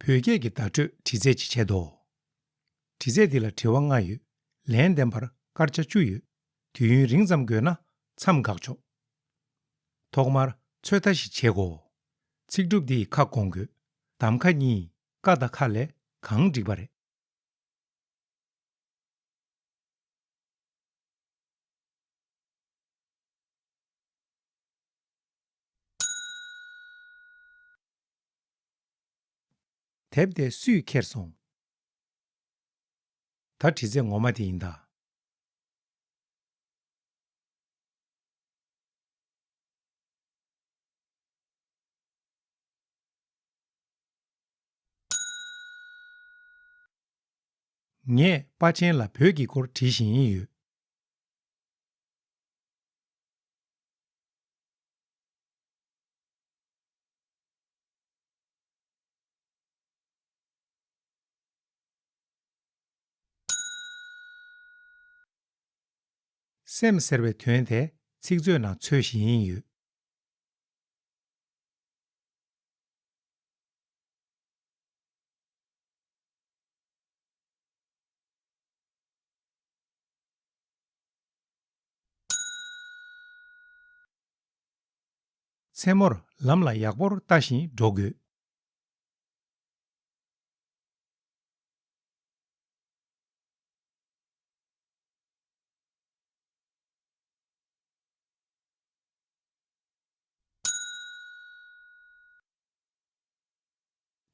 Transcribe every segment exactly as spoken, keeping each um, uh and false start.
བོད་སྐད་ཀྱི་བརྡ་སྤྲོད་འདྲི་རྩད་ཅིག་བྱེད་དོ། འདྲི་རྩད་འདི་ལ་དྲི་བ་ལྔ་ཡོད། ལན་འདེབས་པར་སྐར་ཆ་བཅུ་ཡོད། དུས་ཡུན་རིང་ཙམ་དགོས་ན་མཚམས་འགག་ཆོག་ཐོག་མར་ཚོད་ལྟ་ཞིག་བྱེད་དགོས། ཚིག་གྲུབ་འདི་ཁ་སྐོང་དགོས། གདམ་ཁ་གཉིས། ཀ་དང་ཁ་ལས་གང་འགྲིག་པ་རེད། དེབ་དེ་སུས་ཁྱེར་སོང་། ད་འདྲི་རྩད་ངོ་མ་དེ་ཡིན་ད། ངས་པ་ཆེན་ལ་བོད་ཀྱི་སྐོར་དྲིས་བཞིན་ཡོད། སེམས་ཟེར་བའི་དོན་དེ་ཚིག་མཛོད་ནང་འཚོལ་བཞིན་ཡོད། མཚན་མོར་ལམ་ལ་ཡག་པོར་ལྟ་བཞིན་འགྲོ་དགོས།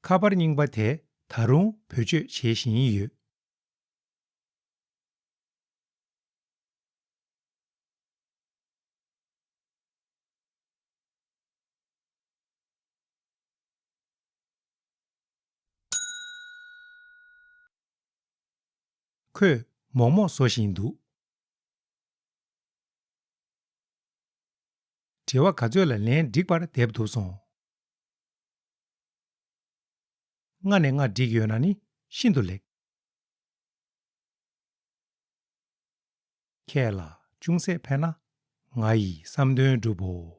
ཁ་པར་རྙིང་པ་དེ་ད་རུང་བེད་སྤྱོད་བྱེད་བཞིན་ཡོད། ཁོས་མོག་མོག་བཟོ་བཞིན་འདུག་དྲི་བ་ག་ཚོད་ལ་ལན་འགྲིག་པར་འདེབས་ཐུབ་སོང་། ལྔ་ནས་ལྔ་འགྲིག་ཡོད་ན་ནི་ཤིན་ཏུ་ལེགས། ཁྱེད་ལ་ཅུང་ཟད་ཕན་ན་ང་ཡི་བསམ་དོན་འགྲུབ་བོ།